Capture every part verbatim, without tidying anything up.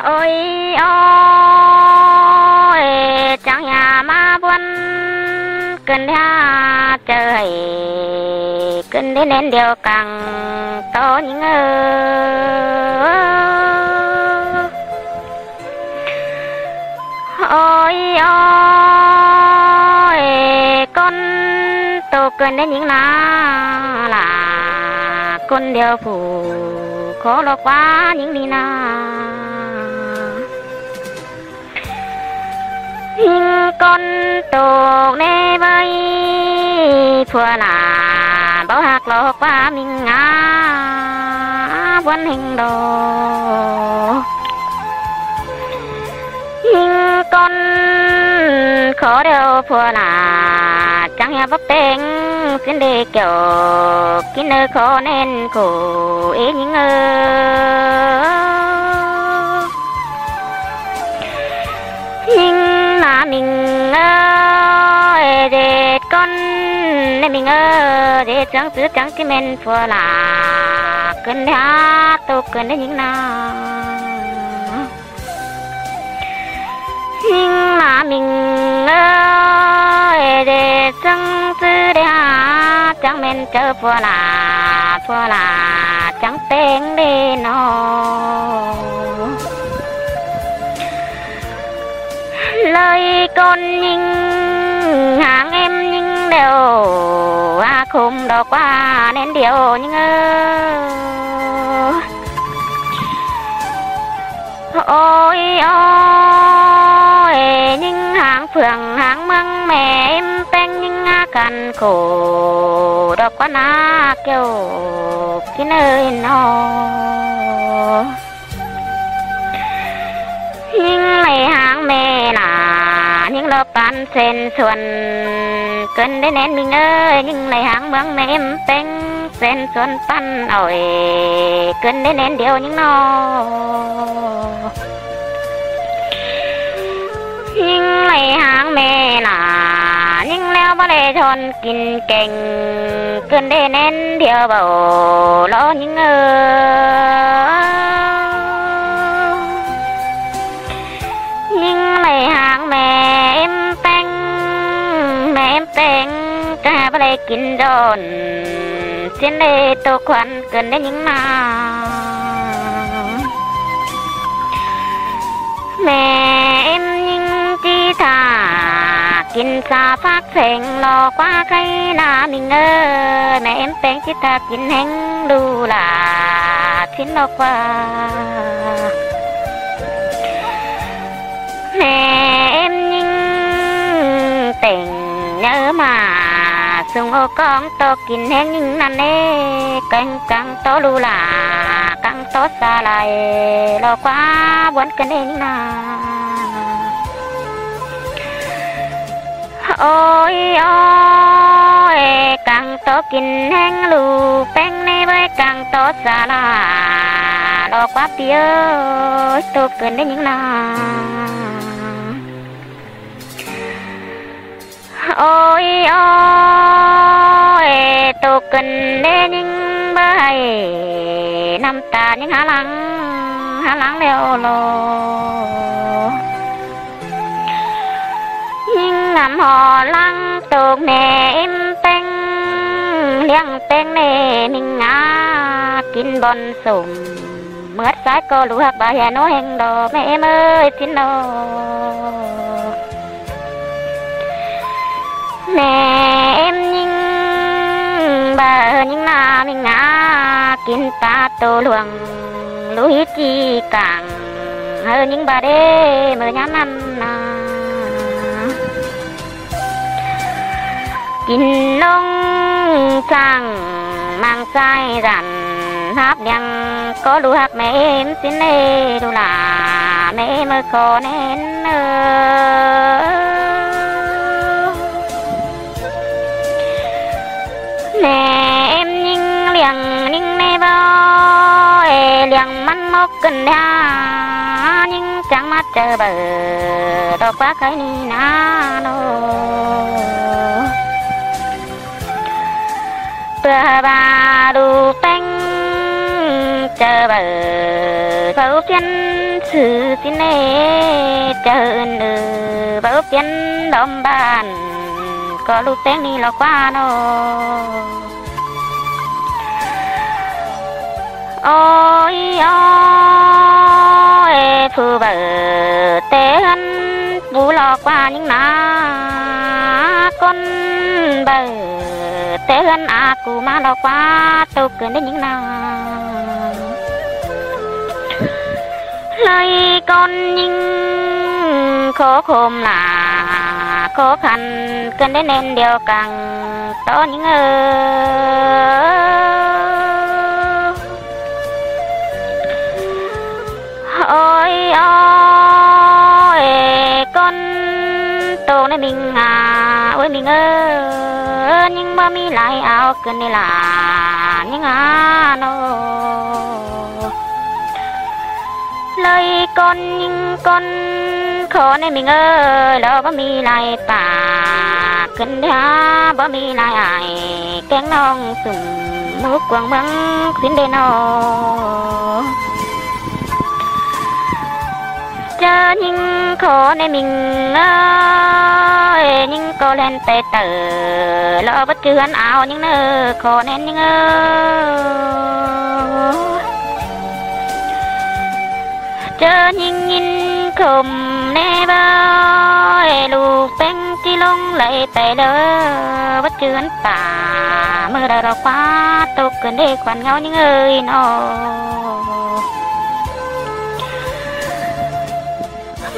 Ôi ôi, chắng hả ꞌmá ꞌbuôn ꞌcứn hả ꞌchớ hảy ꞌcứn đé ꞌnén điêu cang ꞌto ꞌnhính ơ. Ôi ôi, ꞌcốn ꞌtố ꞌcứn đé ꞌnhính ꞌna lả, ꞌcốn điêu phủ khó ꞌlọ ꞌquá ꞌnhính ꞌnị ꞌna. ꞌNhính ꞌcốn ꞌtố ꞌnị ꞌvạy phua lả, báu ꞌhặc ꞌlọ ꞌquá ꞌmính ꞌná ꞌbuôn ꞌhêng đo. ꞌNhính ꞌcốn khó điêu phua lả, chắng hả báu ꞌpéng ꞌsịn đé kiẻo kin ơ khó ꞌnén khổ ê ꞌnhính ơ. ꞌNhính ꞌná ꞌmính ơ, ê ꞌdệt ꞌcốn ꞌnị ꞌmính ơ, ꞌdệt chắng chứ chắng ꞌchí ꞌmen phua lả ꞌcứn hả ꞌtố ꞌcứn đé ꞌnhính ꞌna. ꞌNhính ꞌná ꞌmính ơ, ê ꞌdệt chắng chứ đé hả chắng ꞌmen ꞌchớ phua lả, phua lả chắng ꞌpéng đé ꞌnọ. ꞌLới ꞌcốn ꞌnhính háng ꞌếm ꞌnhính điêu, hả khum ꞌlọ ꞌquá ꞌnén điêu ꞌnhính ơ. Ôi ôi, ꞌnhính háng phường háng ꞌmướng ꞌmẹ ꞌếm ꞌpéng ꞌnhính hả căn khổ ꞌlọ ꞌquá ꞌná kiẻo kin ơi ꞌnọ. ꞌNhính đảy háng ꞌmẹ lả, ꞌnhính ꞌlọ pán sen suôn ꞌcứn đé ꞌnén ꞌmính ơ, ꞌnhính đảy háng ꞌmướng ꞌmẹ ꞌếm ꞌpéng sen suôn pán ỏi ꞌcứn đé ꞌnén điêu ꞌnhính ꞌnọ. ꞌNhính đảy háng ꞌmẹ lả, ꞌnhính ꞌlẹo báu đảy son kin keng ꞌcứn đé ꞌnén điêu báu ꞌlọ ꞌnhính ơ. ꞌNhính đảy háng ꞌmẹ ꞌếm ꞌpéng, ꞌmẹ ꞌếm ꞌpéng ꞌchớ hả báu đảy kin son ꞌsịn đé ꞌtố khuôn ꞌcứn đé ꞌnhính ꞌna. ꞌMẹ ꞌếm ꞌnhính ꞌchí thả kin sa phák seng ꞌlọ ꞌquá khay ꞌná ꞌmính ơ. ꞌMẹ ꞌếm ꞌpéng ꞌchí thả kin ꞌhéng ꞌlu lả ꞌsịn ꞌlọ ꞌquá. ꞌMẹ ꞌếm ꞌnhính têng ꞌnhá ꞌmá sung ô cóng ꞌtố kin ꞌhéng ꞌnhính ꞌnặn ꞌnị, cang cang ꞌtố ꞌlu lả, cang ꞌtố sa lai ꞌlọ ꞌquá ꞌbuôn ꞌcứn đé ꞌnhính ꞌna. Ôi ôi, cang ꞌtố kin ꞌhéng ꞌlu ꞌpéng ꞌnị ꞌvạy cang ꞌtố sa lai ꞌlọ ꞌquá ꞌpi ơi, ꞌtố ꞌcứn đé ꞌnhính ꞌna. Ôi ôi, ꞌtố ꞌcứn đé ꞌnhính báu ꞌhạy ꞌnặm ta ꞌnhính hả lăng, hả lăng ꞌlẹo ꞌlọ. ꞌNhính ngắm hả lăng ꞌtố ꞌmẹ ꞌếm ꞌpéng, ꞌliệng ꞌpéng ꞌnị ꞌmính ꞌná kin bón sôm. ꞌMứa sai ꞌcọ ꞌlu ꞌhặc báu hả ꞌnọ ꞌhéng đo ꞌmẹ ꞌếm ơi ꞌchí ꞌnọ. ꞌMẹ ꞌếm ꞌnhính báu hả ꞌnhính ꞌna ꞌmính ꞌná kin pá ꞌtố luông ꞌlu hí ꞌchí cang hả ꞌnhính báu đé ꞌmự ꞌnhám ꞌnặn ꞌna. Kin ꞌlống săng măng sai dản ꞌhặp ꞌliệng ꞌcọ ꞌlu ꞌhặc ꞌmẹ ꞌếm ꞌsịn ê ꞌlu lả ꞌmẹ ꞌmự khó ꞌnén ơ. ꞌMẹ ꞌếm ꞌnhính ꞌliệng ꞌnhính ꞌnị báu ê ꞌliệng ꞌmắn mốc ꞌcứn hả ꞌnhính chắng ꞌmá chaư báu ꞌlọ ꞌquá khay ꞌnị ꞌna ꞌnọ. ꞌPưa hả báu ꞌlu ꞌpéng ꞌchạư báu, báu piến ꞌsứ ꞌsịn ꞌnị, ꞌchạư ứn ư, báu piến đom bản, ꞌcọ ꞌlụk ꞌpéng ꞌnị lo ꞌquá ꞌnớ. Ôi, ôi, phủ báu té ꞌhướn pú lo ꞌquá ꞌnhính ꞌná, ꞌcốn báu té ꞌhướn a cu ꞌmá lo ꞌquá, ꞌtộc ꞌcứn đé ꞌnhính ꞌná. ꞌLới ꞌcốn ꞌnhính khổ khốm lả, khó khăn ꞌcứn đé ꞌnén điêu cang tó ꞌnhính ơ. Ôi, ôi, ꞌcốn ꞌtộc ꞌnị ꞌmính a, ôi ꞌmính ơ, ꞌnhính báu ꞌmí lai au ꞌcứn đé lả ꞌnhính a ꞌnớ. ꞌLới ꞌcốn ꞌnhính ꞌcốn khổ ꞌnị ꞌmính ơ, lo báu ꞌmí lai pả ꞌcứn đé, báu ꞌmí lai ai kéng ꞌnọng sum ꞌmú cuông ꞌmướng ꞌsịn đé ꞌnớ. ꞌChớ ꞌnhính khổ ꞌnị ꞌmính ơ, ꞌnhính ꞌcọ ꞌlen pay tảu, lo báu ꞌchư ꞌhướn au ꞌnhính ꞌnớ, khổ ꞌnén ꞌnhính ơ. ꞌChớ ꞌnhính ꞌnhính khốm ꞌnị báu, ꞌlụk ꞌpéng ꞌchí ꞌlống lai pay ꞌlẹo, báu ꞌchư ꞌhướn pả ꞌmự đaư lo ꞌquá, ꞌtộc ꞌcứn đé khuôn ꞌngáu ꞌnhính ơi ꞌnớ.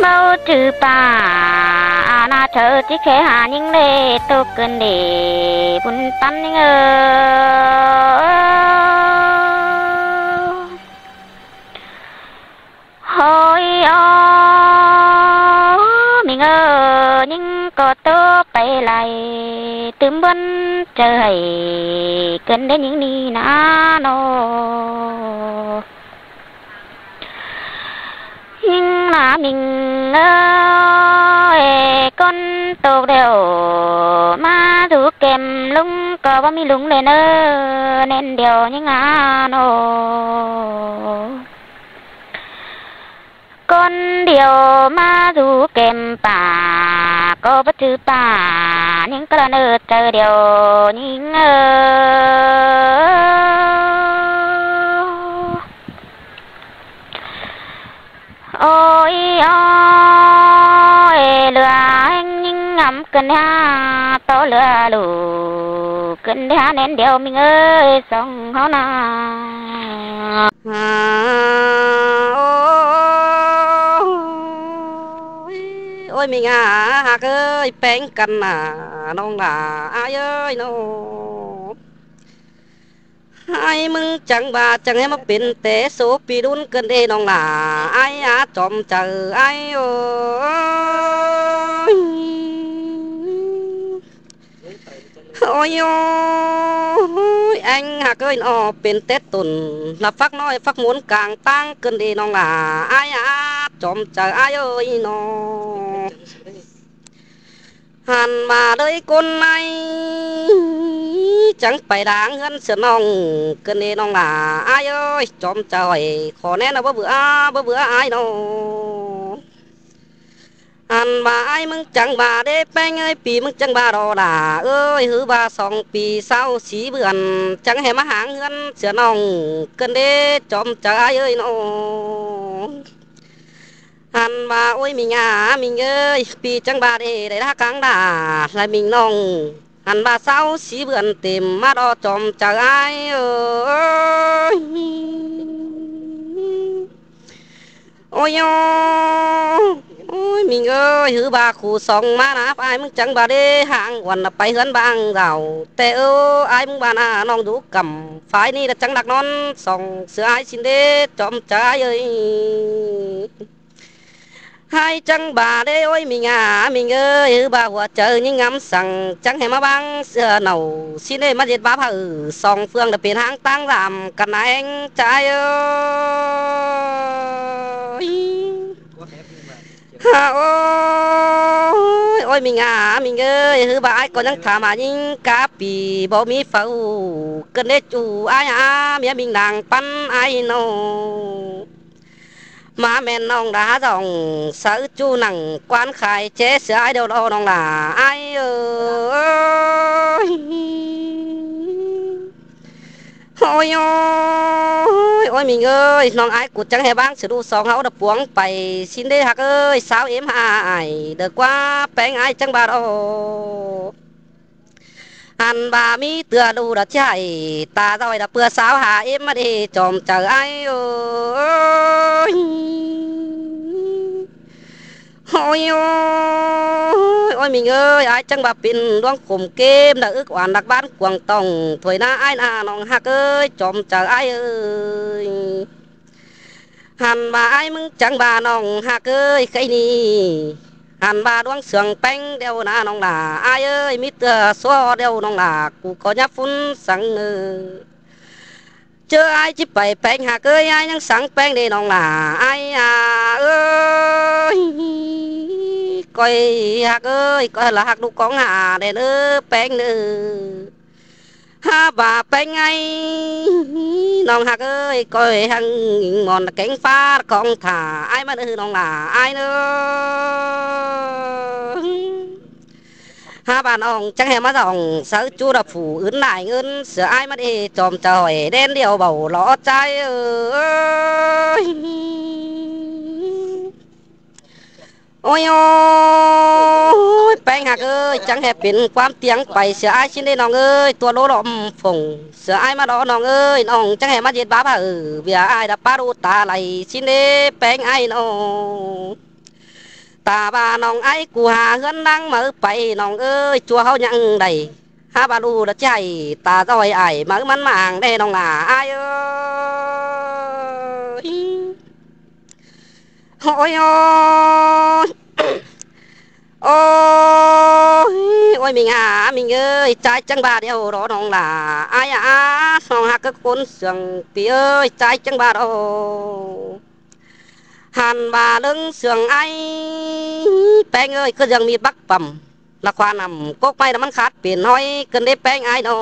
Báu ꞌchư pả a ꞌna chaư ꞌchí khék ha ꞌnhính đé, ꞌtộc ꞌcứn đé bun ꞌtắn ꞌnhính ơ. Ôi, ôi, ꞌmính ơ, ꞌnhính ꞌcọ ꞌtố pay lai, tứm bón chaư hảư ꞌcứn đé ꞌnhính ꞌnị ꞌná ꞌnớ. ꞌNhính ꞌná ꞌmính ơ, ꞌcốn ꞌtộc điêu ꞌmá dú kêm ꞌlung ꞌcọ báu ꞌmí ꞌlung ꞌlới ꞌnớ, ꞌnén điêu ꞌnhính a ꞌnớ. ꞌCốn điêu ꞌmá dú kêm pả ꞌcọ báu ꞌchư pả ꞌnhính ꞌcọ ꞌla ꞌnớ, chaư điêu ꞌnhính ơ. Ôi, ôi, ꞌlứa ꞌhéng ꞌnhính ngắm ꞌcứn đé, tó ꞌlứa ꞌlụk ꞌcứn đé ꞌnén điêu ꞌmính ơi, song ꞌháu ꞌná. Ôi, ôi, ꞌmính a, ꞌhặc ơi, ꞌpéng căn a, ꞌnọng lả ai ơi ꞌnớ. Ai ꞌmứng chắng ꞌva chắng ꞌhế ꞌmá pên té số pi đun ꞌcứn đé ꞌnọng lả ai a, chom chaư ai ơi. Ôi, ôi, ꞌhéng ꞌhặc ơi ꞌnớ, pên té tủn, lả phắc ꞌnọi phắc mốn cang ꞌtáng ꞌcứn đé ꞌnọng lả ai a, chom chaư ai ơi ꞌnớ. Hăn ꞌva ꞌlới ꞌcốn ꞌnị chắng pay đáng ꞌhướn sia ꞌnọng ꞌcứn đé ꞌnọng lả ai ơi, chom chaư ơi, khổ ꞌnén ꞌnớ, báu bươn, báu bươn ai ꞌnớ. Hăn ꞌva ai ꞌmứng chắng ꞌva đé ꞌpéng ơi, pi ꞌmứng chắng ꞌva đo lả ơi, ꞌhứ ꞌva song pi sáu sí bươn chắng ꞌhế ꞌmá háng ꞌhướn sia ꞌnọng ꞌcứn đé, chom chaư ai ơi ꞌnớ. Hăn ꞌva ôi ꞌmính a, ꞌmính ơi, pi chắng ꞌva đé đảy đá cáng đa lai ꞌmính ꞌnọng. Hăn ꞌva sáu sí bươn têm ꞌmá đo chom chaư ai ơi. Ôi, ôi, ꞌmính ơi, ꞌhứ ꞌva khu song ꞌmá ꞌnớ, ai ꞌmứng chắng ꞌva đé háng uôn ꞌnớ, pay ꞌhướn bang dảo. Té ơ, ai ꞌmứng ꞌva ꞌnớ, ꞌnọng dú căm phái ꞌnị ꞌlạ chắng ꞌnặc ꞌnón song sia ai ꞌsịn đé, chom chaư ai ơi. Ai chắng ꞌva đé, ôi ꞌmính a, ꞌmính ơi, ꞌhứ ꞌva hua chaư ꞌnhính ngắm săng chắng ꞌhế ꞌmá bang sia nảu ꞌsịn đé, ꞌmá ꞌdệt báp hảư song ꞌphượng đa pên háng ꞌtáng ꞌlam căn ꞌnớ ꞌhéng chaư ai ơi. Ha, ôi, Ôi ꞌminh a, ꞌminh ơi, ꞌhứ ꞌva ải ꞌcọ ꞌnhắng tham hả ꞌnhính cá pi báu ꞌmí phaư, ꞌcợn đé ꞌchu ải a, ꞌmía ꞌminh ꞌnáng ꞌpắn ải ꞌnọ. ꞌMá ꞌmen ꞌnọng đa hák dỏng sáư ꞌchu nẳng ꞌquán khai ché sửa ải điêu lo ꞌnọng lả ải ơi. Ôi ôi, ôi ꞌminh ơi, ꞌnọng ải ꞌcọ chắng hé ꞌváng sửa ꞌlụk song ꞌháu đa puống pay ꞌsịn đé ꞌhặc ơi, sáo êm hả ải, đa ꞌquá ꞌpéng ải chắng ꞌva lo. Hăn ꞌva ꞌmí ꞌtưa ꞌlụk đa ꞌchí hảy ta ꞌdoi đa ꞌpưa sáo hả êm ꞌmá đê chom chaư ải ơi. Ôi ôi, ôi ꞌminh ơi, ải chắng ꞌva pên ꞌluống khôm kêm đa ứk oan đắc ꞌván cuông tỏng thuối ꞌná ải ꞌná ꞌnọng ꞌhặc ơi, chom chaư ải ơi. Hăn ꞌva ải ꞌmứng chắng ꞌva ꞌnọng ꞌhặc ơi, khay ꞌnị. Hăn ꞌva ꞌluống sương ꞌpéng điêu ꞌná ꞌnọng lả ải ơi, ꞌmí ꞌtưa sua điêu ꞌnọng lả, ꞌcọ ꞌnhá phún săng ꞌnớ. ꞌChớ ải ꞌchí pay ꞌpéng ꞌhặc ơi, ải ꞌnhắng săng ꞌpéng đê ꞌnọng lả ải a ơi. ꞌCoi ꞌhặc ơi, ꞌcoi lả ꞌhặc ꞌlụk cóng hả đen ơ ꞌpéng ꞌnớ. Hák ꞌva ꞌpéng ải, ꞌnọng ꞌhặc ơi, ꞌcoi hăng ꞌnhính mon kéng ꞌphạ cóng thả ải ꞌmắn ơ ꞌnọng lả ải ꞌnớ. Hák ꞌva ꞌnọng chắng hé ꞌmá dỏng sáư ꞌchu đa phủ ứn lai ứn sửa ải ꞌmắn ê chom chaư hỏi đen điêu báu lo ꞌchái ơi. Ôi ôi, ꞌpéng ꞌhặc ơi, chắng hé pên ꞌquám tiếng pay sửa ải ꞌsịn đé ꞌnọng ơi, tua lố lom phông sửa ải ꞌmá lo ꞌnọng ơi, ꞌnọng chắng hé ꞌmá ꞌdệt báp hả ư, ꞌviạk ải đa pá ꞌlụk ta lai ꞌsịn đé ꞌpéng ải ꞌnọng. Ta ꞌva ꞌnọng ải ꞌcọ hả ꞌhướn ꞌnáng máư pay ꞌnọng ơi, ꞌchua ꞌháu ꞌnhắng đảy. Hák ꞌva ꞌlụk đa ꞌchí hảy ta ꞌdoi ải máư ꞌmắn ꞌmá ảng đé ꞌnọng lả ải ơi. Ôi ôi. Ôi ôi, ôi ꞌminh a, ꞌminh ơi, ꞌchái chắng ꞌva điêu lo ꞌnọng lả ải a, ꞌnọng ꞌhặc ꞌcọ ꞌcốn sương pi ơi, ꞌchái chắng ꞌva lo. Hăn ꞌva ꞌlớng sương ải, ꞌpéng ơi, ꞌcứ ꞌdương ꞌmí bắc păm, ꞌlạ ꞌkhua nẳng cốc ꞌmạy đa ꞌmắn khát pên ꞌhói ꞌcợn đé ꞌpéng ải ꞌnọ.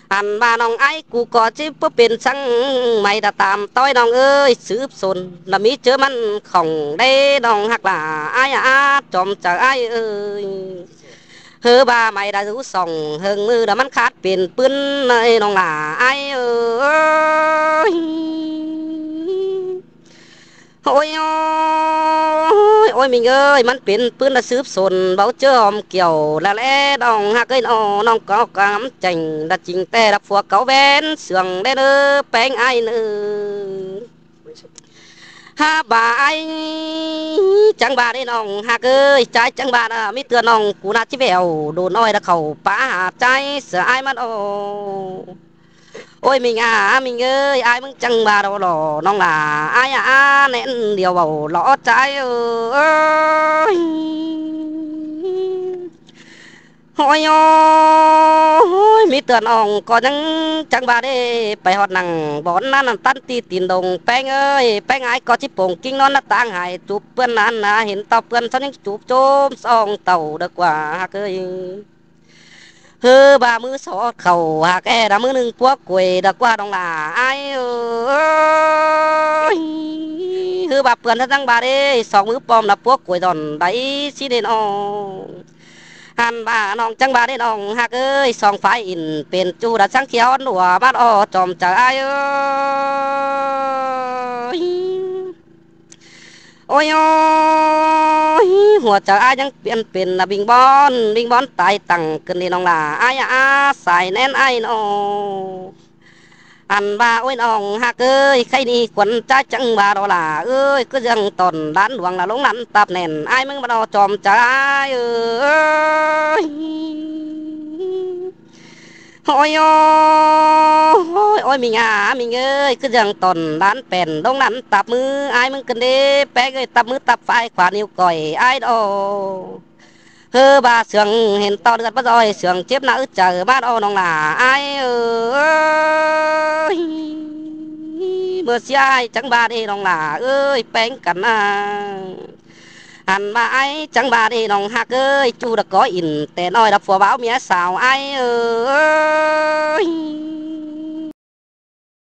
Hăn ꞌva ꞌnọng ải ꞌcọ ꞌcọ ꞌchí ꞌpưa pên săng ꞌmạy đa tam ꞌtoi ꞌnọng ơi, sứp sôn đa ꞌmí ꞌchớ ꞌmắn khỏng đé ꞌnọng ꞌhặc lả ải a, chom chaư ải ơi. ꞌHứ ꞌva ꞌmạy đa dú sỏng ꞌhơng ꞌmự đa ꞌmắn khát pên ꞌpưn ꞌnọi ꞌnọng lả ải ơi. Ôi ôi, ôi ꞌminh ơi, ꞌmắn pên ꞌpưn đa sứp sôn báu ꞌchớ ꞌhôm kiẻo ꞌlạ ꞌlé ꞌnọng ꞌhặc ơi ꞌnọ, ꞌnọng ꞌcọ cắm chẻng đa ching ꞌtẹ đa phua cáu ꞌvén sương đé ꞌnớ ꞌpéng ải ꞌnớ. Hák ꞌva ải chắng ꞌva đé ꞌnọng ꞌhặc ơi, ꞌchái chắng ꞌva đa ꞌmí ꞌtưa ꞌnọng ꞌcọ ꞌná ꞌchí ꞌvẻo đu ꞌnọi đa khảu pá hả ꞌchái sửa ải ꞌmắn ꞌnọ. Ôi ꞌminh a, ꞌminh ơi, ải ꞌmứng chắng ꞌva lo lo ꞌnọng lả ải a, ꞌnén điêu báu lo ꞌchái ơi. Ôi ôi, ꞌmí ꞌtưa ꞌnọng ꞌcọ ꞌnhắng chắng ꞌva đé pay ꞌhọt nẳng bón ꞌnặn ꞌtắn ti tin đông ꞌpéng ơi, ꞌpéng ải ꞌcọ ꞌchí pông ꞌkính ꞌnón ꞌná ꞌtáng hả ꞌchụp ꞌpươn ꞌnặn ꞌná, hên ꞌtạu ꞌpươn ꞌsáo ꞌnhắng ꞌchụp chốm song tảu đa ꞌquá ꞌhặc ơi. ꞌHứ ꞌva ꞌmứ sót khảu ꞌhặc ê đa ꞌmứ ꞌnưng púa quê đa ꞌquá ꞌnọng lả ải ơi. ꞌHứ ꞌva ꞌpươn ꞌsáo ꞌnhắng ꞌva đé song ꞌmứ pom đa púa quê dỏn đáy ꞌsịn đên ꞌnọng. Hăn ꞌva ꞌnọng chắng ꞌva đé ꞌnọng ꞌhặc ơi, song phái ỉn pên ꞌchu đa ꞌsướng khéo ꞌnặn ꞌlua ꞌmá lo chom chaư ải ơi. Ôi ôi, hua chaư ải ꞌnhắng piến pên đa ꞌvinh bón, ꞌvinh bón tai tẳng ꞌcợn đê ꞌnọng lả ải a, sai ꞌnén ải ꞌnọ. Hăn ꞌva ôi ꞌnọng ꞌhặc ơi, khay ꞌnị khuôn ꞌchái chắng ꞌva lo lả ơi, ꞌcứ ꞌdương tỏn đán luông lả ꞌlống lăn táp nẻn ải ꞌmứng ꞌmá lo chom chaư ải ơi. Ôi ôi, ôi ꞌminh a, ꞌminh ơi, ꞌcứ ꞌdương tỏn đán pẻn ꞌlống lăn táp ꞌmứ ải ꞌmứng ꞌcợn đê ꞌpéng ơi, táp ꞌmứ táp phái khua níu cỏi ải đo. ꞌHứ ꞌva sương hên ꞌtọ ꞌlượt ꞌmá ꞌdoi sương chếp ꞌnặn ứt chaư ꞌmá lo ꞌnọng lả ải ơi. ꞌMưa ꞌsí ải chắng ꞌva đé ꞌnọng lả ơi, ꞌpéng căn ꞌnặn. Ăn ꞌva ai chắng ꞌva đi ꞌnọng ꞌhặc ới, ꞌchu đa có ỉn té ꞌnọi đa phua báo ꞌmía sáo ai ới.